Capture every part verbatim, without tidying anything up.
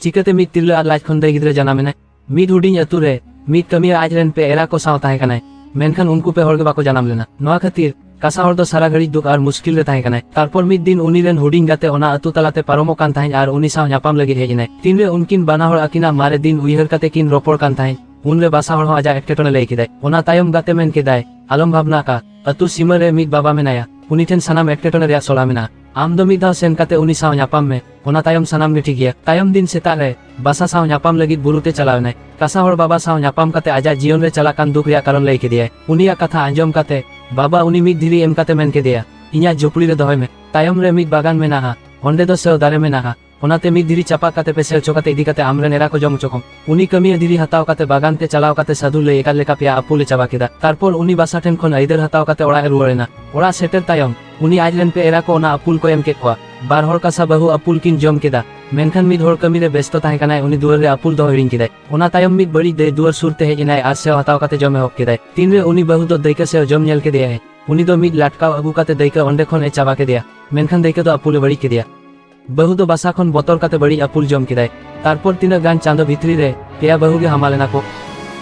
ᱪᱤᱠᱟᱹᱛᱮ ᱢᱤᱫ ᱛᱤᱨᱞᱟᱹ ᱟᱨ ᱞᱟᱡ ᱠᱷᱚᱱ ᱫᱟᱹᱭ ᱜᱤᱫᱽᱨᱟᱹ ᱡᱟᱱᱟᱢ ᱮᱱᱟᱭ? ᱢᱤᱫ ᱦᱩᱰᱤᱧ ᱟᱹᱛᱩ ᱨᱮ ᱢᱤᱫ ᱠᱟᱹᱢᱤᱭᱟᱹ ᱟᱡ ᱨᱮᱱ ᱯᱮ ᱮᱨᱟ ᱠᱚ ᱥᱟᱶ ᱛᱟᱦᱮᱸ ᱠᱟᱱᱟᱭ, ᱢᱮᱱᱠᱷᱟᱱ ᱩᱱᱠᱩ ᱯᱮ ᱦᱚᱲ ᱜᱮ ᱵᱟᱠᱚ ᱡᱟᱱᱟᱢ ᱞᱮᱱᱟ᱾ ᱱᱚᱣᱟ ᱠᱷᱟᱹᱛᱤᱨ ᱠᱟᱥᱟ ᱦᱚᱲ ᱫᱚ ᱥᱟᱨᱟ ᱜᱷᱟᱹᱲᱤᱡ ᱫᱩᱠ ᱟᱨ ᱢᱩᱥᱠᱤᱞ ᱨᱮ ᱛᱟᱦᱮᱸ ᱠᱟᱱᱟᱭ᱾ ᱛᱟᱨᱯᱚᱨ ᱢᱤᱫ ᱫᱤᱱ ᱩᱱᱤ ᱨᱮᱱ ᱦᱩᱰᱤᱧ ᱜᱟᱛᱮ ᱚᱱᱟ ᱟᱹᱛᱩ ᱛᱟᱞᱟᱛᱮ ᱯᱟᱨᱚᱢᱚᱜ ᱠᱟᱱ ᱛᱟᱦᱮᱸᱫ ᱟᱨ ᱩᱱᱤ ᱥᱟᱶ ᱧᱟᱯᱟᱢ ᱞᱟᱹᱜᱤᱫ ᱦᱮᱡ ᱮᱱᱟᱭ᱾ ᱛᱤᱱᱨᱮ ᱩᱱᱠᱤᱱ ᱵᱟᱱᱟ ᱦᱚᱲ ᱟᱹᱠᱤᱱᱟᱜ ᱢᱟᱨᱮ ᱫᱤᱱ ᱩᱭᱦᱟᱹᱨ ᱠᱟᱛᱮ ᱠᱤᱱ ᱨᱚᱯᱚᱲ ᱠᱟᱱ ᱛᱟᱦᱮᱸᱫ, ᱩᱱᱨᱮ ᱵᱟᱥᱟ ᱦᱚᱲ ᱦᱚᱸ ᱟᱡᱟᱜ ᱮᱴᱠᱮᱴᱚᱬᱮ ᱞᱟᱹᱭ ᱠᱮᱫᱟᱭ᱾ ᱚᱱᱟ ᱛᱟᱭᱚᱢ ᱜᱟᱛᱮ ᱢᱮᱱ ᱠᱮᱫᱟᱭ, "ᱟᱞᱚᱢ ᱵᱷᱟᱵᱽᱱᱟᱜᱼᱟ, ᱟᱹᱛᱩ ᱥᱤᱢᱟᱹ ᱨᱮ ᱢᱤᱫ ᱵᱟᱵᱟ ᱢᱮᱱᱟᱭᱟ, ᱩᱱᱤ ᱴᱷᱮᱱ ᱥᱟᱱᱟᱢ ᱮᱴᱠᱮᱴᱚᱬᱮ ᱨᱮᱭᱟᱜ ᱥᱚᱞᱦᱟ ᱢᱮᱱᱟᱜᱼᱟ᱾ ᱟᱢ ᱫᱚ ᱢᱤᱫ ᱫᱷᱟᱣ ᱥᱮᱱ ᱠᱟᱛᱮ ᱩᱱᱤ ᱥᱟᱶ ᱧᱟᱯᱟᱢ ᱢᱮ, ᱚᱱᱟ ᱛᱟᱭᱚᱢ ᱥᱟᱱᱟᱢ ᱜᱮ ᱴᱷᱤᱠ ᱜᱮᱭᱟ᱾" ᱛᱟᱭᱚᱢ ᱫᱤᱱ ᱥᱮᱛᱟᱜ ᱨᱮ ᱵᱟᱥᱟ ᱥᱟᱶ ᱧᱟᱯᱟᱢ ᱞᱟᱹᱜᱤᱫ ᱵᱩᱨᱩ ᱛᱮ ᱪᱟᱞᱟᱣ ᱮᱱᱟᱭ᱾ ᱠᱟᱥᱟ ᱦᱚᱲ ᱵᱟᱵᱟ ᱥᱟᱶ ᱧᱟᱯᱟᱢ ᱠᱟᱛᱮ ᱟᱡᱟᱜ ᱡᱤᱭᱚᱱ ᱨᱮ ᱪᱟᱞᱟᱜ ᱠᱟᱱ ᱫᱩᱠ ᱨᱮᱭᱟᱜ ᱠᱟᱨᱚᱱ ᱞᱟᱹᱭ ᱠᱮᱫᱮᱭᱟᱭ᱾ ᱩᱱᱤᱭᱟᱜ ᱠᱟᱛᱷᱟ ᱟᱸᱡᱚᱢ ᱠᱟᱛᱮ ᱵᱟᱵᱟ ᱩᱱᱤ ᱢᱤᱫ ᱫᱷᱤᱨᱤ ᱮᱢ ᱠᱟᱛᱮ ᱢᱮᱱ ᱠᱮᱫᱮᱭᱟ, "ᱤᱧᱟᱜ ᱡᱷᱩᱯᱲᱤ ᱨᱮ ᱫᱚᱦᱚᱭ ᱢᱮ᱾ ᱛᱟᱭᱚᱢ ᱨᱮ ᱢᱤᱫ ᱵᱟᱜᱟᱱ ᱢᱮᱱᱟᱜᱼᱟ, ᱚᱸᱰᱮ ᱫᱚ ᱥᱮᱣ ᱫᱟᱨᱮ ᱢᱮᱱᱟᱜᱼᱟ, ᱚᱱᱟᱛᱮ ᱢᱤᱫ ᱫᱷᱤᱨᱤ ᱪᱟᱯᱟᱫ ᱠᱟᱛᱮ ᱯᱮᱥᱮ ᱦᱚᱪᱚ ᱠᱟᱛᱮ ᱤᱫᱤ ᱠᱟᱛᱮ ᱟᱢᱨᱮᱱ ᱮᱨᱟ ᱠᱚ ᱡᱚᱢ ᱦᱚᱪᱚ ᱠᱚᱢ᱾" ᱩᱱᱤ ᱠᱟᱹᱢᱤᱭᱟᱹ ᱫᱷᱤᱨᱤ ᱦᱟᱛᱟᱣ ᱠᱟᱛᱮ ᱵᱟᱜᱟᱱ ᱛᱮ ᱪᱟᱞᱟᱣ ᱠᱟᱛᱮ ᱥᱟᱹᱫᱷᱩ ᱞᱟᱹᱭ ᱟᱠᱟᱫ ᱞᱮᱠᱟ ᱯᱮᱭᱟ ᱟᱹᱯᱩᱞ ᱮ ᱪᱟᱵᱟ ᱠᱮᱫᱟ᱾ ᱛᱟᱨᱯᱚᱨ ᱩᱱᱤ ᱵᱟᱥᱟ ᱴᱷᱮᱱ ᱠᱷᱚᱱ ᱟᱹᱭᱫᱟᱹᱨ ᱦᱟᱛᱟᱣ ᱠᱟᱛᱮ ᱚᱲᱟᱜ ᱮ ᱨᱩᱣᱟᱹᱲ ᱮᱱᱟ᱾ ᱚᱲᱟᱜ ᱥᱮᱴᱮᱨ ᱛᱟᱭᱚᱢ ᱩᱱᱤ ᱟᱡ ᱨᱮᱱ ᱯᱮ ᱮᱨᱟ ᱠᱚ ᱚᱱᱟ ᱟᱹᱯᱩᱞ ᱠᱚ ᱮᱢ ᱠᱮᱫ ᱠᱚᱣᱟ᱾ ᱵᱟᱨ ᱦᱚᱲ ᱠᱟᱥᱟ ᱵᱟᱹᱦᱩ ᱟᱹᱯᱩᱞ ᱠᱤᱱ ᱡᱚᱢ ᱠᱮᱫᱟ, ᱢᱮᱱᱠᱷᱟᱱ ᱢᱤᱫ ᱦᱚᱲ ᱠᱟᱹᱢᱤ ᱨᱮ ᱵᱮᱥᱛᱚ ᱛᱟᱦᱮᱸ ᱠᱟᱱᱟᱭ, ᱩᱱᱤ ᱫᱩᱣᱟᱹᱨ ᱨᱮ ᱟᱹᱯᱩᱞ ᱫᱚᱦᱚ ᱦᱤᱲᱤᱧ ᱠᱮᱫᱟᱭ᱾ ᱚᱱᱟ ᱛᱟᱭᱚᱢ ᱢᱤᱫ ᱵᱟᱹᱲᱤᱡ ᱫᱟᱹᱭ ᱫᱩᱣᱟᱹᱨ ᱥᱩᱨ ᱛᱮ ᱦᱮᱡ ᱮᱱᱟᱭ ᱟᱨ ᱥᱮᱣ ᱦᱟᱛᱟᱣ ᱠᱟᱛᱮ ᱡᱚᱢ ᱮᱦᱚᱵ ᱠᱮᱫᱟᱭ᱾ ᱛᱤᱱᱨᱮ ᱩᱱᱤ ᱵᱟᱹᱦᱩ ᱫᱚ ᱫᱟᱹᱭᱠᱟᱹ ᱥᱮᱣ ᱡᱚᱢ ᱧᱮᱞ ᱠᱮᱫᱮᱭᱟᱭ, ᱩᱱᱤ ᱫᱚ ᱢᱤᱫ ᱞᱟᱴᱠᱟᱣ ᱟᱹᱜᱩ ᱠᱟᱛᱮ ᱫᱟᱹᱭᱠᱟᱹ ᱚᱸᱰᱮ ᱠᱷᱚᱱ ᱮ ᱪᱟᱵᱟ ᱠᱮᱫᱮᱭᱟ, ᱢᱮᱱᱠᱷᱟᱱ ᱫᱟᱹᱭᱠᱟᱹ ᱫᱚ ᱟᱹᱯᱩᱞ ᱮ ᱵᱟᱹᱲᱤᱡ ᱠᱮᱫᱮᱭᱟ᱾ ᱵᱟᱹᱦᱩ ᱫᱚ ᱵᱟᱥᱟ ᱠᱷᱚᱱ ᱵᱚᱛᱚᱨ ᱠᱟᱛᱮ ᱵᱟᱹᱲᱤᱡ ᱟᱹᱯᱩᱞ ᱡᱚᱢ ᱠᱮᱫᱟᱭ᱾ ᱛᱟᱨᱯᱚᱨ ᱛᱤᱱᱟᱹᱜ ᱜᱟᱱ ᱪᱟᱸᱫᱚ ᱵᱷᱤᱛᱨᱤ ᱨᱮ ᱯᱮᱭᱟ ᱵᱟᱹᱦᱩ ᱜᱮ ᱦᱟᱢᱟᱞ ᱮᱱᱟ ᱠᱚ᱾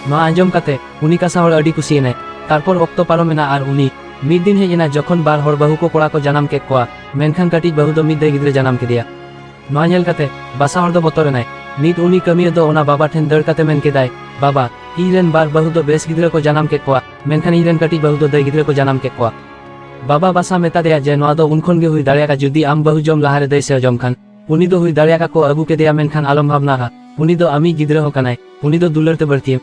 ᱱᱚᱣᱟ ᱟᱸᱡᱚᱢ ᱠᱟᱛᱮ ᱩᱱᱤ ᱠᱟᱥᱟ ᱦᱚᱲ ᱟᱹᱰᱤ ᱠᱩᱥᱤ ᱮᱱᱟᱭ᱾ ᱛᱟᱨᱯᱚᱨ ᱚᱠᱛᱚ ᱯᱟᱨᱚᱢ ᱮᱱᱟ ᱟᱨ ᱩᱱᱤ ᱢᱤᱫ ᱫᱤᱱ ᱦᱮᱡ ᱮᱱᱟ, ᱡᱚᱠᱷᱚᱱ ᱵᱟᱨ ᱦᱚᱲ ᱵᱟᱹᱦᱩ ᱠᱚ ᱠᱚᱲᱟ ᱠᱚ ᱡᱟᱱᱟᱢ ᱠᱮᱫ ᱠᱚᱣᱟ, ᱢᱮᱱᱠᱷᱟᱱ ᱠᱟᱹᱴᱤᱡ ᱵᱟᱹᱦᱩ ᱫᱚ ᱢᱤᱫ ᱫᱟᱹᱭ ᱜᱤᱫᱽᱨᱟᱹ ᱡᱟᱱᱟᱢ ᱠᱮᱫᱮᱭᱟ᱾ ᱱᱚᱣᱟ ᱧᱮᱞ ᱠᱟᱛᱮ ᱵᱟᱥᱟ ᱦᱚᱲ ᱫᱚ ᱵᱚᱛᱚᱨ ᱮᱱᱟᱭ᱾ ᱱᱤᱛ ᱩᱱᱤ ᱠᱟᱹᱢᱤᱭᱟᱹ ᱫᱚ ᱚᱱᱟ ᱵᱟᱵᱟ ᱴᱷᱮᱱ ᱫᱟᱹᱲ ᱠᱟᱛᱮ ᱢᱮᱱ ᱠᱮᱫᱟᱭ, "ᱵᱟᱵᱟ, ᱤᱧ ᱨᱮᱱ ᱵᱟᱨ ᱵᱟᱹᱦᱩ ᱫᱚ ᱵᱮᱥ ᱜᱤᱫᱽᱨᱟᱹ ᱠᱚ ᱡᱟᱱᱟᱢ ᱠᱮᱫ ᱠᱚᱣᱟ, ᱢᱮᱱᱠᱷᱟᱱ ᱤᱧ ᱨᱮᱱ ᱠᱟᱹᱴᱤᱡ ᱵᱟᱹᱦᱩ ᱫᱚ ᱫᱟᱹᱭ ᱜᱤᱫᱽᱨᱟᱹ ᱠᱚ ᱡᱟᱱᱟᱢ ᱠᱮᱫ ᱠᱚᱣᱟ᱾" ᱵᱟᱵᱟ ᱵᱟᱥᱟ ᱢᱮᱛᱟ ᱫᱮᱭᱟ ᱡᱮ ᱱᱚᱣᱟ ᱫᱚ ᱩᱱ ᱠᱷᱚᱱ ᱜᱮ ᱦᱩᱭ ᱫᱟᱲᱮᱭᱟᱜᱼᱟ ᱡᱩᱫᱤ ᱟᱢ ᱵᱟᱹᱦᱩ ᱡᱚᱢ ᱞᱟᱦᱟ ᱨᱮ ᱫᱟᱹᱭ ᱥᱮᱣ ᱡᱚᱢ ᱠᱷᱟᱱ᱾ ᱩᱱᱤ ᱫᱚ ᱦᱩᱭ ᱫᱟᱲᱮᱭᱟᱜᱼᱟ ᱠᱚ ᱟᱹᱜᱩ ᱠᱮᱫᱮᱭᱟ, ᱢᱮᱱᱠᱷᱟᱱ ᱟᱞᱚᱢ ᱵᱷᱟᱵᱽᱱᱟᱜᱼᱟ, ᱩᱱᱤ ᱫᱚ ᱟᱢᱤᱡ ᱜᱤᱫᱽᱨᱟᱹ ᱦᱚᱸ ᱠᱟᱱᱟᱭ, ᱩᱱᱤ ᱫᱚ ᱫᱩᱞᱟᱹᱲ ᱛᱮ ᱵᱟᱹᱲᱛᱤᱭᱮᱢ᱾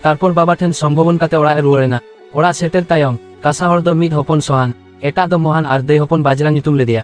ᱛᱟᱨᱯᱚᱨ ᱵᱟᱵᱟ ᱴᱷᱮᱱ ᱥᱚᱢᱵᱷᱚᱵᱚᱱ ᱠᱟᱛᱮ ᱚᱲᱟᱜ ᱮ ᱨᱩᱣᱟᱹᱲ ᱮᱱᱟ᱾ ᱚᱲᱟᱜ ᱥᱮᱴᱮᱨ ᱛᱟᱭᱚᱢ ᱠᱟᱥᱟ ᱦᱚᱲ ᱫᱚ ᱢᱤᱫ ᱦᱚᱯᱚᱱ ᱥᱚᱦᱟᱱ, ᱮᱴᱟᱜ ᱫᱚ ᱢᱚᱦᱟᱱ ᱟᱨ ᱫᱟᱹᱭ ᱦᱚᱯᱚᱱ ᱵᱟᱡᱽᱨᱟᱝ ᱧᱩᱛᱩᱢ ᱞᱮᱫᱮᱭᱟ᱾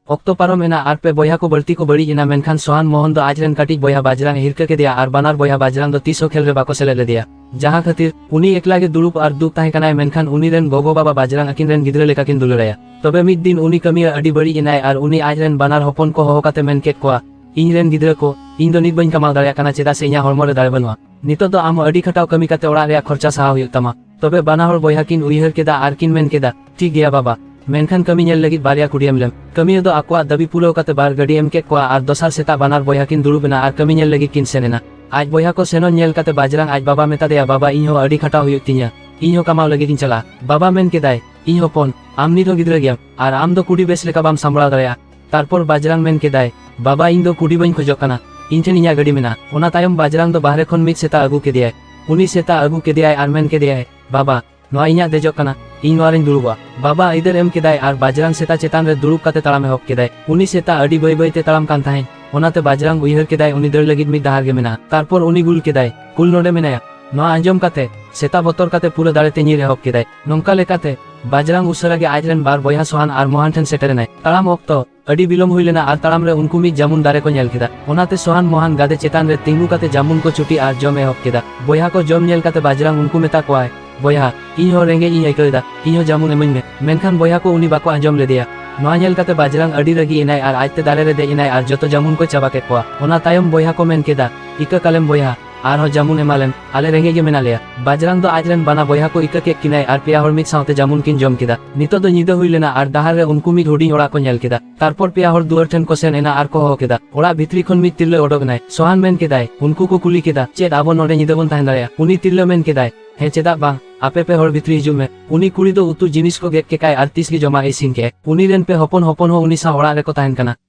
ᱚᱠᱛᱚ ᱯᱟᱨᱚᱢ ᱮᱱᱟ ᱟᱨ ᱯᱮ ᱵᱚᱭᱦᱟ ᱠᱚ ᱵᱟᱹᱲᱛᱤ ᱠᱚ ᱵᱟᱹᱲᱤᱡ ᱮᱱᱟ, ᱢᱮᱱᱠᱷᱟᱱ ᱥᱚᱦᱟᱱ ᱢᱚᱦᱚᱱ ᱫᱚ ᱟᱡ ᱨᱮᱱ ᱠᱟᱹᱴᱤᱡ ᱵᱚᱭᱦᱟ ᱵᱟᱡᱽᱨᱟᱝ ᱮ ᱦᱤᱨᱠᱟᱹ ᱠᱮᱫᱮᱭᱟ ᱟᱨ ᱵᱟᱱᱟᱨ ᱵᱚᱭᱦᱟ ᱵᱟᱡᱽᱨᱟᱝ ᱫᱚ ᱛᱤᱥ ᱦᱚᱸ ᱠᱷᱮᱞ ᱨᱮ ᱵᱟᱠᱚ ᱥᱮᱞᱮᱫ ᱞᱮᱫᱮᱭᱟ, ᱡᱟᱦᱟᱸ ᱠᱷᱟᱹᱛᱤᱨ ᱩᱱᱤ ᱮᱠᱞᱟ ᱜᱮ ᱫᱩᱲᱩᱵ ᱟᱨ ᱫᱩᱠ ᱛᱟᱦᱮᱸ ᱠᱟᱱᱟᱭ, ᱢᱮᱱᱠᱷᱟᱱ ᱩᱱᱤ ᱨᱮᱱ ᱜᱚᱜᱚ ᱵᱟᱵᱟ ᱵᱟᱡᱽᱨᱟᱝ ᱟᱹᱠᱤᱱ ᱨᱮᱱ ᱜᱤᱫᱽᱨᱟᱹ ᱞᱮᱠᱟ ᱠᱤᱱ ᱫᱩᱞᱟᱹᱲᱟᱭᱟ᱾ ᱛᱚᱵᱮ ᱢᱤᱫ ᱫᱤᱱ ᱩᱱᱤ ᱠᱟᱹᱢᱤᱭᱟᱹ ᱟᱹᱰᱤ ᱵᱟᱹᱲᱤᱡ ᱮᱱᱟᱭ ᱟᱨ ᱩᱱᱤ ᱟᱡ ᱨᱮᱱ ᱵᱟᱱᱟᱨ ᱦᱚᱯᱚᱱ ᱠᱚ ᱦᱚᱦᱚ ᱠᱟᱛᱮ ᱢᱮᱱ ᱠᱮᱫ ᱠᱚᱣᱟ, "ᱤᱧ ᱨᱮᱱ ᱜᱤᱫᱽᱨᱟᱹ ᱠᱚ, ᱤᱧ ᱫᱚ ᱱᱤᱛ ᱵᱟᱹᱧ ᱠᱟᱢᱟᱣ ᱫᱟᱲᱮᱭᱟᱜ ᱠᱟᱱᱟ, ᱪᱮᱫᱟᱜ ᱥᱮ ᱤᱧᱟᱹᱜ ᱦᱚᱲᱢᱚ ᱨᱮ ᱫᱟᱲᱮ ᱵᱟᱹᱱᱩᱜᱼᱟ᱾ ᱱᱤᱛᱚᱜ ᱫᱚ ᱟᱢ ᱟᱹᱰᱤ ᱠᱷᱟᱴᱟᱣ ᱠᱟᱹᱢᱤ ᱠᱟᱛᱮ ᱚᱲᱟᱜ ᱨᱮᱭᱟᱜ ᱠᱷᱚᱨᱪᱟ ᱥᱟᱦᱟᱣ ᱦᱩᱭᱩᱜ ᱛᱟᱢᱟ᱾" ᱛᱚᱵᱮ ᱵᱟᱱᱟ ᱦᱚᱲ ᱵᱚᱭᱦᱟ ᱠᱤᱱ ᱩᱭᱦᱟᱹᱨ ᱠᱮᱫᱟ ᱟᱨ ᱠᱤᱱ ᱢᱮᱱ ᱠᱮᱫᱟ, "ᱴᱷᱤᱠ ᱜᱮᱭᱟ ᱵᱟᱵᱟ, ᱢᱮᱱᱠᱷᱟᱱ ᱠᱟᱹᱢᱤ ᱧᱮᱞ ᱞᱟᱹᱜᱤᱫ ᱵᱟᱨᱭᱟ ᱠᱩᱰᱤᱭᱟᱹᱢ ᱞᱮᱢ ᱠᱟᱹᱢᱤᱭᱟᱹ ᱫᱚ ᱟᱠᱚᱣᱟᱜ ᱫᱟᱹᱵᱤ ᱯᱩᱨᱟᱹᱣ ᱠᱟᱛᱮ ᱵᱟᱨ ᱜᱟᱹᱰᱤ ᱮᱢ ᱠᱮᱫ ᱠᱚᱣᱟ ᱟᱨ ᱫᱚᱥᱟᱨ ᱥᱮᱛᱟᱜ ᱵᱟᱱᱟᱨ ᱵᱚᱭᱦᱟ ᱠᱤᱱ ᱫᱩᱲᱩᱵ ᱮᱱᱟ ᱟᱨ ᱠᱟᱹᱢᱤ ᱧᱮᱞ ᱞᱟᱹᱜᱤᱫ ᱠᱤᱱ ᱥᱮᱱ ᱮᱱᱟ᱾ ᱟᱡ ᱵᱚᱭᱦᱟ ᱠᱚ ᱥᱮᱱᱚᱜ ᱧᱮᱞ ᱠᱟᱛᱮ ᱵᱟᱡᱽᱨᱟᱝ ᱟᱡ ᱵᱟᱵᱟ ᱢᱮᱛᱟ ᱫᱮᱭᱟ, "ᱵᱟᱵᱟ, ᱤᱧ ᱦᱚᱸ ᱟᱹᱰᱤ ᱠᱷᱟᱴᱟᱣ ᱦᱩᱭᱩᱜ ᱛᱤᱧᱟ, ᱤᱧ ᱦᱚᱸ ᱠᱟᱢᱟᱣ ᱞᱟᱹᱜᱤᱫ ᱤᱧ ᱪᱟᱞᱟᱜᱼᱟ᱾" ᱵᱟᱵᱟ ᱢᱮᱱ ᱠᱮᱫᱟᱭ, "ᱤᱧ ᱦᱚᱯᱚᱱ, ᱟᱢ ᱱᱤᱛ ᱦᱚᱸ ᱜᱤᱫᱽᱨᱟᱹ ᱜᱮᱭᱟᱢ ᱟᱨ ᱟᱢ ᱫᱚ ᱠᱩᱰᱤ ᱵᱮᱥ ᱞᱮᱠᱟ ᱵᱟᱢ ᱥᱟᱢᱵᱲᱟᱣ ᱫᱟᱲᱮᱭᱟᱜᱼᱟ᱾" ᱛᱟᱨᱯᱚᱨ ᱵᱟᱡᱽᱨᱟᱝ ᱢᱮᱱ ᱠᱮᱫᱟᱭ, "ᱵᱟᱵᱟ, ᱤᱧ ᱫᱚ ᱠᱩᱰᱤ ᱵᱟᱹᱧ ᱠᱷᱚᱡᱚᱜ ᱠᱟᱱᱟ, ᱤᱧ ᱴᱷᱮᱱ ᱤᱧᱟᱹᱜ ᱜᱟᱹᱰᱤ ᱢᱮᱱᱟᱜᱼᱟ᱾" ᱚᱱᱟ ᱛᱟᱭᱚᱢ ᱵᱟᱡᱽᱨᱟᱝ ᱫᱚ ᱵᱟᱦᱨᱮ ᱠᱷᱚᱱ ᱢᱤᱫ ᱥᱮᱛᱟ ᱟᱹᱜᱩ ᱠᱮᱫᱮᱭᱟᱭ᱾ ᱩᱱᱤ ᱥᱮᱛᱟ ᱟᱹᱜᱩ ᱠᱮᱫᱮᱭᱟᱭ ᱟᱨ ᱢᱮᱱ ᱠᱮᱫᱮᱭᱟᱭ, "ᱵᱟᱵᱟ, ᱱᱚᱣᱟ ᱤᱧᱟᱹᱜ ᱫᱮᱡᱚᱜ ᱠᱟᱱᱟ, ᱤᱧ ᱱᱚᱣᱟ ᱨᱮᱧ ᱫᱩᱲᱩᱵᱟ᱾" ᱵᱟᱵᱟ ᱟᱹᱭᱫᱟᱹᱨ ᱮᱢ ᱠᱮᱫᱟᱭ ᱟᱨ ᱵᱟᱡᱽᱨᱟᱝ ᱥᱮᱛᱟ ᱪᱮᱛᱟᱱ ᱨᱮ ᱫᱩᱲᱩᱵ ᱠᱟᱛᱮ ᱛᱟᱲᱟᱢ ᱮᱦᱚᱵ ᱠᱮᱫᱟᱭ᱾ ᱩᱱᱤ ᱥᱮᱛᱟ ᱟᱹᱰᱤ ᱵᱟᱹᱭ ᱵᱟᱹᱭ ᱛᱮ ᱛᱟᱲᱟᱢ ᱠᱟᱱ ᱛᱟᱦᱮᱸᱫ, ᱚᱱᱟᱛᱮ ᱵᱟᱡᱽᱨᱟᱝ ᱩᱭᱦᱟᱹᱨ ᱠᱮᱫᱟᱭ ᱩᱱᱤ ᱫᱟᱹᱲ ᱞᱟᱹᱜᱤᱫ ᱢᱤᱫ ᱰᱟᱦᱟᱨ ᱜᱮ ᱢᱮᱱᱟᱜᱼᱟ᱾ ᱛᱟᱨᱯᱚᱨ ᱩᱱᱤ ᱜᱩᱞ ᱠᱮᱫᱟᱭ, "ᱠᱩᱞ ᱱᱚᱰᱮ ᱢᱮᱱᱟᱭᱟ᱾" ᱱᱚᱣᱟ ᱟᱸᱡᱚᱢ ᱠᱟᱛᱮ ᱥᱮᱛᱟ ᱵᱚᱛᱚᱨ ᱠᱟᱛᱮ ᱯᱩᱨᱟᱹ ᱫᱟᱲᱮ ᱛᱮ ᱧᱤᱨ ᱮᱦᱚᱵ ᱠᱮᱫᱟᱭ᱾ ᱱᱚᱝᱠᱟ ᱞᱮᱠᱟᱛᱮ ᱵᱟᱡᱽᱨᱟᱝ ᱩᱥᱟᱹᱨᱟ ᱜᱮ ᱟᱡ ᱨᱮᱱ ᱵᱟᱨ ᱵᱚᱭᱦᱟ ᱥᱚᱦᱟᱱ ᱟᱨ ᱢᱚᱦᱟᱱ ᱴᱷᱮᱱ ᱥᱮᱴᱮᱨ ᱮᱱᱟᱭ᱾ ᱛᱟᱲᱟᱢ ᱚᱠᱛᱚ ᱟᱹᱰᱤ ᱵᱤᱞᱚᱢ ᱦᱩᱭ ᱞᱮᱱᱟ ᱟᱨ ᱛᱟᱲᱟᱢ ᱨᱮ ᱩᱱᱠᱩ ᱢᱤᱫ ᱡᱟᱢᱩᱱ ᱫᱟᱨᱮ ᱠᱚ ᱧᱮᱞ ᱠᱮᱫᱟ᱾ ᱚᱱᱟᱛᱮ ᱥᱚᱦᱟᱱ ᱢᱚᱦᱟᱱ ᱜᱟᱫᱮ ᱪᱮᱛᱟᱱ ᱨᱮ ᱛᱤᱸᱜᱩ ᱠᱟᱛᱮ ᱡᱟᱢᱩᱱ ᱠᱚ ᱪᱩᱴᱤ ᱟᱨ ᱡᱚᱢ ᱮᱦᱚᱵ ᱠᱮᱫᱟ᱾ ᱵᱚᱭᱦᱟ ᱠᱚ ᱡᱚᱢ ᱧᱮᱞ ᱠᱟᱛᱮ ᱵᱟᱡᱽᱨᱟᱝ ᱩᱱᱠᱩ ᱢᱮᱛᱟ ᱠᱚᱣᱟᱭ, "ᱵᱚᱭᱦᱟ, ᱤᱧ ᱦᱚᱸ ᱨᱮᱸᱜᱮᱡ ᱤᱧ ᱟᱹᱭᱠᱟᱹᱣ ᱮᱫᱟ, ᱤᱧ ᱦᱚᱸ ᱡᱟᱢᱩᱱ ᱤᱢᱟᱹᱧ ᱢᱮ᱾" ᱢᱮᱱᱠᱷᱟᱱ ᱵᱚᱭᱦᱟ ᱠᱚ ᱩᱱᱤ ᱵᱟᱠᱚ ᱟᱸᱡᱚᱢ ᱞᱮᱫᱮᱭᱟ᱾ ᱱᱚᱣᱟ ᱧᱮᱞ ᱠᱟᱛᱮ ᱵᱟᱡᱽᱨᱟᱝ ᱟᱹᱰᱤ ᱨᱟᱹᱜᱤ ᱮᱱᱟᱭ ᱟᱨ ᱟᱡᱛᱮ ᱫᱟᱨᱮ ᱨᱮ ᱫᱮᱡ ᱮᱱᱟᱭ ᱟᱨ ᱡᱚᱛᱚ ᱡᱟᱢᱩᱱ ᱠᱚᱭ ᱪᱟᱵᱟ ᱠᱮᱫ ᱠᱚᱣᱟ᱾ ᱚᱱᱟ ᱛᱟᱭᱚᱢ ᱵᱚᱭᱦᱟ ᱠᱚ ᱢᱮᱱ ᱠᱮᱫᱟ, "ᱤᱠᱟᱹ ᱠᱟᱞᱮᱢ ᱵᱚᱭᱦᱟ, ᱟᱨᱦᱚᱸ ᱡᱟᱢᱩᱱ ᱮᱢᱟᱞᱮᱢ, ᱟᱞᱮ ᱨᱮᱸᱜᱮᱡ ᱜᱮ ᱢᱮᱱᱟᱜ ᱞᱮᱭᱟ᱾" ᱵᱟᱡᱽᱨᱟᱝ ᱫᱚ ᱟᱡ ᱨᱮᱱ ᱵᱟᱱᱟ ᱵᱚᱭᱦᱟ ᱠᱚ ᱤᱠᱟᱹ ᱠᱮᱫ ᱠᱤᱱᱟᱭ ᱟᱨ ᱯᱮᱭᱟ ᱦᱚᱲ ᱢᱤᱫ ᱥᱟᱶᱛᱮ ᱡᱟᱢᱩᱱ ᱠᱤᱱ ᱡᱚᱢ ᱠᱮᱫᱟ᱾ ᱱᱤᱛᱚᱜ ᱫᱚ ᱧᱤᱫᱟᱹ ᱦᱩᱭ ᱞᱮᱱᱟ ᱟᱨ ᱰᱟᱦᱟᱨ ᱨᱮ ᱩᱱᱠᱩ ᱢᱤᱫ ᱦᱩᱰᱤᱧ ᱚᱲᱟᱜ ᱠᱚ ᱧᱮᱞ ᱠᱮᱫᱟ᱾ ᱛᱟᱨᱯᱚᱨ ᱯᱮᱭᱟ ᱦᱚᱲ ᱫᱩᱣᱟᱹᱨ ᱴᱷᱮᱱ ᱠᱚ ᱥᱮᱱ ᱮᱱᱟ ᱟᱨ ᱠᱚ ᱦᱚᱦᱚ ᱠᱮᱫᱟ, "ᱚᱲᱟᱜ ᱵᱷᱤᱛᱨᱤ ᱠᱷᱚᱱ ᱢᱤᱫ ᱛᱤᱨᱞᱟᱹ ᱚᱰᱚᱠ ᱮᱱᱟᱭ᱾" ᱥᱚᱦᱟᱱ ᱢᱮᱱ ᱠᱮᱫᱟᱭ, ᱩᱱᱠᱩ ᱠᱚ ᱠᱩᱞᱤ ᱠᱮᱫᱟ, "ᱪᱮᱫ ᱟᱵᱚ ᱱᱚᱰᱮ ᱧᱤᱫᱟᱹ ᱵᱚᱱ ᱛᱟᱦᱮᱸ ᱫᱟᱲᱮᱭᱟᱜᱼᱟ?" ᱩᱱᱤ ᱛᱤᱨᱞᱟᱹ ᱢᱮᱱ ᱠᱮᱫᱟᱭ, "ᱦᱮᱸ, ᱪᱮᱫᱟᱜ ᱵᱟᱝ, ᱟᱯᱮ ᱯᱮ ᱦᱚᱲ ᱵᱷᱤᱛᱨᱤ ᱦᱤᱡᱩᱜ ᱢᱮ᱾" ᱩᱱᱤ ᱠᱩᱲᱤ ᱫᱚ ᱩᱛᱩ ᱡᱤᱱᱤᱥ ᱠᱚ ᱜᱮᱫ ᱠᱮᱫᱟᱭ ᱟᱨ ᱛᱤᱥ ᱜᱮ ᱡᱚᱢᱟᱜ ᱮ ᱤᱥᱤᱱ ᱠᱮᱫ᱾ ᱩᱱᱤ ᱨᱮᱱ ᱯᱮ ᱦᱚᱯᱚᱱ ᱦᱚᱯᱚᱱ ᱦᱚᱸ ᱩᱱᱤ ᱥᱟᱶ ᱚᱲᱟᱜ ᱨᱮᱠᱚ ᱛᱟᱦᱮᱱ ᱠᱟᱱᱟ᱾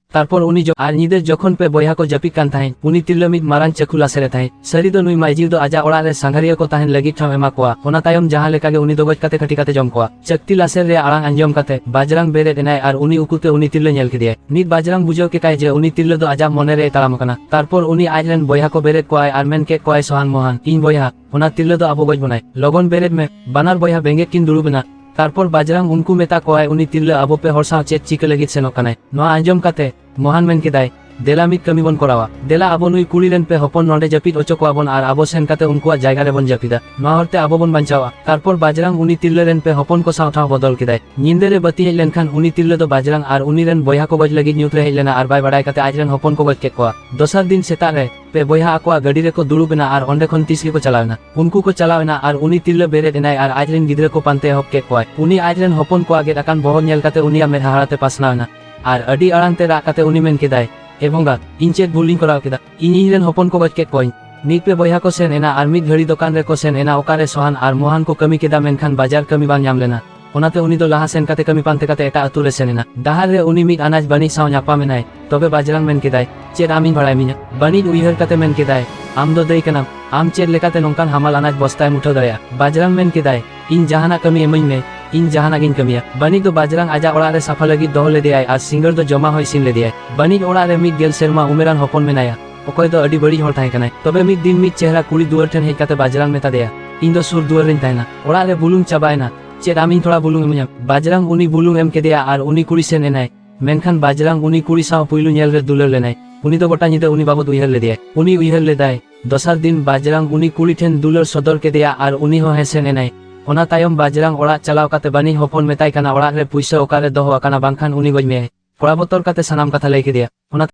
ᱛᱟᱨᱯᱚᱨ ᱩᱱᱤ ᱡᱚ-, ᱟᱨ ᱧᱤᱫᱟᱹ ᱡᱚᱠᱷᱚᱱ ᱯᱮ ᱵᱚᱭᱦᱟ ᱠᱚ ᱡᱟᱹᱯᱤᱫ ᱠᱟᱱ ᱛᱟᱦᱮᱸᱫ, ᱩᱱᱤ ᱛᱤᱨᱞᱟᱹ ᱢᱤᱫ ᱢᱟᱨᱟᱝ ᱪᱟᱹᱠᱩ ᱞᱟᱥᱮᱨ ᱮ ᱛᱟᱦᱮᱸᱫ᱾ ᱥᱟᱹᱨᱤ ᱫᱚ ᱱᱩᱭ ᱢᱟᱹᱭᱡᱤᱣ ᱫᱚ ᱟᱡᱟᱜ ᱚᱲᱟᱜ ᱨᱮ ᱥᱟᱸᱜᱷᱟᱨᱤᱭᱟᱹ ᱠᱚ ᱛᱟᱦᱮᱱ ᱞᱟᱹᱜᱤᱫ ᱴᱷᱟᱶ ᱮᱢᱟ ᱠᱚᱣᱟ᱾ ᱚᱱᱟ ᱛᱟᱭᱚᱢ ᱡᱟᱦᱟᱸ ᱞᱮᱠᱟ ᱜᱮ ᱩᱱᱤ ᱫᱚ ᱜᱚᱡ ᱠᱟᱛᱮ ᱠᱷᱟᱹᱴᱤ ᱠᱟᱛᱮ ᱡᱚᱢ ᱠᱚᱣᱟ᱾ ᱪᱟᱹᱠᱛᱤ ᱞᱟᱥᱮᱨ ᱨᱮᱭᱟᱜ ᱟᱲᱟᱝ ᱟᱸᱡᱚᱢ ᱠᱟᱛᱮ ᱵᱟᱡᱽᱨᱟᱝ ᱵᱮᱨᱮᱫ ᱮᱱᱟᱭ ᱟᱨ ᱩᱱᱤ ᱩᱠᱩᱛᱮ ᱩᱱᱤ ᱛᱤᱨᱞᱟᱹ ᱧᱮᱞ ᱠᱮᱫᱮᱭᱟᱭ᱾ ᱱᱤᱛ ᱵᱟᱡᱽᱨᱟᱝ ᱵᱩᱡᱷᱟᱹᱣ ᱠᱮᱫᱟᱭ ᱡᱮ ᱩᱱᱤ ᱛᱤᱨᱞᱟᱹ ᱫᱚ ᱟᱡᱟᱜ ᱢᱚᱱᱮ ᱨᱮᱭ ᱛᱟᱲᱟᱢ ᱟᱠᱟᱱᱟ᱾ ᱛᱟᱨᱯᱚᱨ ᱩᱱᱤ ᱟᱡ ᱨᱮᱱ ᱵᱚᱭᱦᱟ ᱠᱚ ᱵᱮᱨᱮᱫ ᱠᱚᱣᱟᱭ ᱟᱨ ᱢᱮᱱ ᱠᱮᱫ ᱠᱚᱣᱟᱭ, "ᱥᱚᱦᱟᱱ ᱢᱚᱦᱟᱱ, ᱤᱧ ᱵᱚᱭᱦᱟ, ᱚᱱᱟ ᱛᱤᱨᱞᱟᱹ ᱫᱚ ᱟᱵᱚ ᱜᱚᱡ ᱵᱚᱱᱟᱭ᱾ ᱞᱚᱜᱚᱱ ᱵᱮᱨᱮᱫ ᱢᱮ᱾" ᱵᱟᱱᱟᱨ ᱵᱚᱭᱦᱟ ᱵᱮᱸᱜᱮᱫ ᱠᱤᱱ ᱫᱩᱲᱩᱵ ᱮᱱᱟ᱾ ᱛᱟᱨᱯᱚᱨ ᱵᱟᱡᱽᱨᱟᱝ ᱩᱱᱠᱩ ᱢᱮᱛᱟ ᱠᱚᱣᱟᱭ, "ᱩᱱᱤ ᱛᱤᱨᱞᱟᱹ ᱟᱵᱚ ᱯᱮ ᱦᱚᱲ ᱥᱟᱶ ᱪᱮᱫ ᱪᱤᱠᱟᱹ ᱞᱟᱹᱜᱤᱫ ᱥᱮᱱᱚᱜ ᱠᱟᱱᱟᱭ?" ᱱᱚᱣᱟ ᱟᱸᱡᱚᱢ ᱠᱟᱛᱮ ᱢᱚᱦᱟᱱ ᱢᱮᱱ ᱠᱮᱫᱟᱭ, "ᱫᱮᱞᱟ ᱢᱤᱫ ᱠᱟᱹᱢᱤ ᱵᱚᱱ ᱠᱚᱨᱟᱣᱟ᱾ ᱫᱮᱞᱟ ᱟᱵᱚ ᱱᱩᱭ ᱠᱩᱲᱤ ᱨᱮᱱ ᱯᱮ ᱦᱚᱯᱚᱱ ᱱᱚᱰᱮ ᱡᱟᱹᱯᱤᱫ ᱚᱪᱚ ᱠᱚᱣᱟ ᱵᱚᱱ ᱟᱨ ᱟᱵᱚ ᱥᱮᱱ ᱠᱟᱛᱮ ᱩᱱᱠᱩᱣᱟᱜ ᱡᱟᱭᱜᱟ ᱨᱮᱵᱚᱱ ᱡᱟᱹᱯᱤᱫᱟ᱾ ᱱᱚᱣᱟ ᱦᱚᱨᱛᱮ ᱟᱵᱚ ᱵᱚᱱ ᱵᱟᱧᱪᱟᱣᱟ᱾" ᱛᱟᱨᱯᱚᱨ ᱵᱟᱡᱽᱨᱟᱝ ᱩᱱᱤ ᱛᱤᱨᱞᱟᱹ ᱨᱮᱱ ᱯᱮ ᱦᱚᱯᱚᱱ ᱠᱚ ᱥᱟᱶ ᱴᱷᱟᱶ ᱵᱚᱫᱚᱞ ᱠᱮᱫᱟᱭ᱾ ᱧᱤᱫᱟᱹ ᱨᱮ ᱵᱟᱹᱛᱤ ᱦᱮᱡ ᱞᱮᱱᱠᱷᱟᱱ ᱩᱱᱤ ᱛᱤᱨᱞᱟᱹ ᱫᱚ ᱵᱟᱡᱽᱨᱟᱝ ᱟᱨ ᱩᱱᱤ ᱨᱮᱱ ᱵᱚᱭᱦᱟ ᱠᱚ ᱜᱚᱡ ᱞᱟᱹᱜᱤᱫ ᱧᱩᱛ ᱨᱮ ᱦᱮᱡ ᱞᱮᱱᱟ ᱟᱨ ᱵᱟᱭ ᱵᱟᱰᱟᱭ ᱠᱟᱛᱮ ᱟᱡ ᱨᱮᱱ ᱦᱚᱯᱚᱱ ᱠᱚ ᱜᱚᱡ ᱠᱮᱫ ᱠᱚᱣᱟ᱾ ᱫᱚᱥᱟᱨ ᱫᱤᱱ ᱥᱮᱛᱟᱜ ᱨᱮ ᱯᱮ ᱵᱚᱭᱦᱟ ᱟᱠᱚᱣᱟᱜ ᱜᱟᱹᱰᱤ ᱨᱮᱠᱚ ᱫᱩᱲᱩᱵ ᱮᱱᱟ ᱟᱨ ᱚᱸᱰᱮ ᱠᱷᱚᱱ ᱛᱤᱥ ᱜᱮᱠᱚ ᱪᱟᱞᱟᱣ ᱮᱱᱟ᱾ ᱩᱱᱠᱩ ᱠᱚ ᱪᱟᱞᱟᱣ ᱮᱱᱟ ᱟᱨ ᱩᱱᱤ ᱛᱤᱨᱞᱟᱹ ᱵᱮᱨᱮᱫ ᱮᱱᱟᱭ ᱟᱨ ᱟᱡ ᱨᱮᱱ ᱜᱤᱫᱽᱨᱟᱹ ᱠᱚ ᱯᱟᱱᱛᱮ ᱮᱦᱚᱵ ᱠᱮᱫ ᱠᱚᱣᱟᱭ᱾ ᱩᱱᱤ ᱟᱡ ᱨᱮᱱ ᱦᱚᱯᱚᱱ ᱠᱚᱣᱟᱜ ᱜᱮᱫ ᱟᱠᱟᱱ ᱵᱚᱦᱚᱜ ᱧᱮᱞ ᱠᱟᱛᱮ ᱩᱱᱤᱭᱟᱜ ᱢᱮᱫ ᱦᱟᱦᱟᱲᱟ ᱛᱮ ᱯᱟᱥᱱᱟᱣ ᱮᱱᱟ ᱟᱨ ᱟᱹᱰᱤ ᱟᱲᱟᱝ ᱛᱮ ᱨᱟᱜ ᱠᱟᱛᱮ ᱩᱱᱤ ᱢᱮᱱ ᱠᱮᱫᱟᱭ, "ᱮ ᱵᱚᱸᱜᱟ, ᱤᱧ ᱪᱮᱫ ᱵᱷᱩᱞ ᱤᱧ ᱠᱚᱨᱟᱣ ᱠᱮᱫᱟ? ᱤᱧ ᱤᱧ ᱨᱮᱱ ᱦᱚᱯᱚᱱ ᱠᱚ ᱜᱚᱡ ᱠᱮᱫ ᱠᱚᱣᱟᱧ!" ᱢᱤᱫ ᱯᱮ ᱵᱚᱭᱦᱟ ᱠᱚ ᱥᱮᱱ ᱮᱱᱟ ᱟᱨ ᱢᱤᱫ ᱜᱷᱟᱹᱲᱤ ᱫᱚᱠᱟᱱ ᱨᱮᱠᱚ ᱥᱮᱱ ᱮᱱᱟ, ᱚᱠᱟᱨᱮ ᱥᱚᱦᱟᱱ ᱟᱨ ᱢᱚᱦᱟᱱ ᱠᱚ ᱠᱟᱹᱢᱤ ᱠᱮᱫᱟ, ᱢᱮᱱᱠᱷᱟᱱ ᱵᱟᱡᱟᱨ ᱠᱟᱹᱢᱤ ᱵᱟᱝ ᱧᱟᱢ ᱞᱮᱱᱟ᱾ ᱚᱱᱟᱛᱮ ᱩᱱᱤ ᱫᱚ ᱞᱟᱦᱟ ᱥᱮᱱ ᱠᱟᱛᱮ ᱠᱟᱹᱢᱤ ᱯᱟᱱᱛᱮ ᱠᱟᱛᱮ ᱮᱴᱟᱜ ᱟᱹᱛᱩ ᱨᱮ ᱥᱮᱱ ᱮᱱᱟ᱾ ᱰᱟᱦᱟᱨ ᱨᱮ ᱩᱱᱤ ᱢᱤᱫ ᱟᱱᱟᱡ ᱵᱟᱹᱱᱤᱡ ᱥᱟᱶ ᱧᱟᱯᱟᱢ ᱮᱱᱟᱭ᱾ ᱛᱚᱵᱮ ᱵᱟᱡᱽᱨᱟᱝ ᱢᱮᱱ ᱠᱮᱫᱟᱭ, "ᱪᱮᱫ ᱟᱢ ᱤᱧ ᱵᱷᱟᱲᱟᱭ ᱢᱤᱧᱟ?" ᱵᱟᱹᱱᱤᱡ ᱩᱭᱦᱟᱹᱨ ᱠᱟᱛᱮ ᱢᱮᱱ ᱠᱮᱫᱟᱭ, "ᱟᱢ ᱫᱚ ᱫᱟᱹᱭ ᱠᱟᱱᱟᱢ, ᱟᱢ ᱪᱮᱫ ᱞᱮᱠᱟᱛᱮ ᱱᱚᱝᱠᱟᱱ ᱦᱟᱢᱟᱞ ᱟᱱᱟᱡ ᱵᱚᱥᱛᱟᱭ ᱢᱩᱴᱷᱟᱹᱣ ᱫᱟᱲᱮᱭᱟᱜᱼᱟ?" ᱵᱟᱡᱽᱨᱟᱝ ᱢᱮᱱ ᱠᱮᱫᱟᱭ, "ᱤᱧ ᱡᱟᱦᱟᱱᱟᱜ ᱠᱟᱹᱢᱤ ᱮᱢᱟᱹᱧ ᱢᱮ, ᱤᱧ ᱡᱟᱦᱟᱱᱟᱜ ᱜᱤᱧ ᱠᱟᱹᱢᱤᱭᱟ᱾" ᱵᱟᱹᱱᱤᱡ ᱫᱚ ᱵᱟᱡᱽᱨᱟᱝ ᱟᱡᱟᱜ ᱚᱲᱟᱜ ᱨᱮ ᱥᱟᱯᱷᱟ ᱞᱟᱹᱜᱤᱫ ᱫᱚᱦᱚ ᱞᱮᱫᱮᱭᱟᱭ ᱟᱨ ᱥᱤᱸᱜᱟᱹᱲ ᱫᱚ ᱡᱚᱢᱟᱜ ᱦᱚᱸ ᱤᱥᱤᱱ ᱞᱮᱫᱮᱭᱟᱭ᱾ ᱵᱟᱹᱱᱤᱡ ᱚᱲᱟᱜ ᱨᱮ ᱢᱤᱫ ᱜᱮᱞ ᱥᱮᱨᱢᱟ ᱩᱢᱮᱨᱟᱱ ᱦᱚᱯᱚᱱ ᱢᱮᱱᱟᱭᱟ, ᱚᱠᱚᱭ ᱫᱚ ᱟᱹᱰᱤ ᱵᱟᱹᱲᱤᱡ ᱦᱚᱲ ᱛᱟᱦᱮᱸ ᱠᱟᱱᱟᱭ᱾ ᱛᱚᱵᱮ ᱢᱤᱫ ᱫᱤᱱ ᱢᱤᱫ ᱪᱮᱦᱨᱟ ᱠᱩᱲᱤ ᱫᱩᱣᱟᱹᱨ ᱴᱷᱮᱱ ᱦᱮᱡ ᱠᱟᱛᱮ ᱵᱟᱡᱽᱨᱟᱝ ᱢᱮᱛᱟ ᱫᱮᱭᱟ, "ᱤᱧ ᱫᱚ ᱥᱩᱨ ᱫᱩᱣᱟᱹᱨ ᱨᱤᱧ ᱛᱟᱦᱮᱱᱟ, ᱚᱲᱟᱜ ᱨᱮ ᱵᱩᱞᱩᱝ ᱪᱟᱵᱟᱭᱮᱱᱟ, ᱪᱮᱫ ᱟᱢ ᱤᱧ ᱛᱷᱚᱲᱟ ᱵᱩᱞᱩᱝ ᱮᱢᱟᱹᱧᱟ?" ᱵᱟᱡᱽᱨᱟᱝ ᱩᱱᱤ ᱵᱩᱞᱩᱝ ᱮᱢ ᱠᱮᱫᱮᱭᱟ ᱟᱨ ᱩᱱᱤ ᱠᱩᱲᱤ ᱥᱮᱱ ᱮᱱᱟᱭ᱾ ᱢᱮᱱᱠᱷᱟᱱ ᱵᱟᱡᱽᱨᱟᱝ ᱩᱱᱤ ᱠᱩᱲᱤ ᱥᱟᱶ ᱯᱩᱭᱞᱩ ᱧᱮᱞ ᱨᱮ ᱫᱩᱞᱟᱹᱲ ᱞᱮᱱᱟᱭ᱾ ᱩᱱᱤ ᱫᱚ ᱜᱚᱴᱟ ᱧᱤᱫᱟᱹ ᱩᱱᱤ ᱵᱟᱵᱚᱫ ᱩᱭᱦᱟᱹᱨ ᱞᱮᱫᱮᱭᱟᱭ᱾ ᱩᱱᱤ ᱩᱭᱦᱟᱹᱨ ᱞᱮᱫᱟᱭ, ᱫᱚᱥᱟᱨ ᱫᱤᱱ ᱵᱟᱡᱽᱨᱟᱝ ᱩᱱᱤ ᱠᱩᱲᱤ ᱴᱷᱮᱱ ᱫᱩᱞᱟᱹᱲ ᱥᱚᱫᱚᱨ ᱠᱮᱫᱮᱭᱟ ᱟᱨ ᱩᱱᱤ ᱦᱚᱸ ᱦᱮᱸ ᱥᱮᱱ ᱮᱱᱟᱭ᱾ ᱚᱱᱟ ᱛᱟᱭᱚᱢ ᱵᱟᱡᱽᱨᱟᱝ ᱚᱲᱟᱜ ᱪᱟᱞᱟᱣ ᱠᱟᱛᱮ ᱵᱟᱹᱱᱤᱡ ᱦᱚᱯᱚᱱ ᱢᱮᱛᱟᱭ ᱠᱟᱱᱟ, "ᱚᱲᱟᱜ ᱨᱮ ᱯᱩᱭᱥᱟᱹ ᱚᱠᱟᱨᱮ ᱫᱚᱦᱚ ᱟᱠᱟᱱᱟ, ᱵᱟᱝᱠᱷᱟᱱ ᱩᱱᱤ ᱜᱚᱡ ᱢᱮᱭᱟᱭ?" ᱠᱚᱲᱟ ᱵᱚᱛᱚᱨ ᱠᱟᱛᱮ ᱥᱟᱱᱟᱢ ᱠᱟᱛᱷᱟ ᱞᱟᱹᱭ ᱠᱮᱫᱮᱭᱟ᱾ ᱚᱱᱟ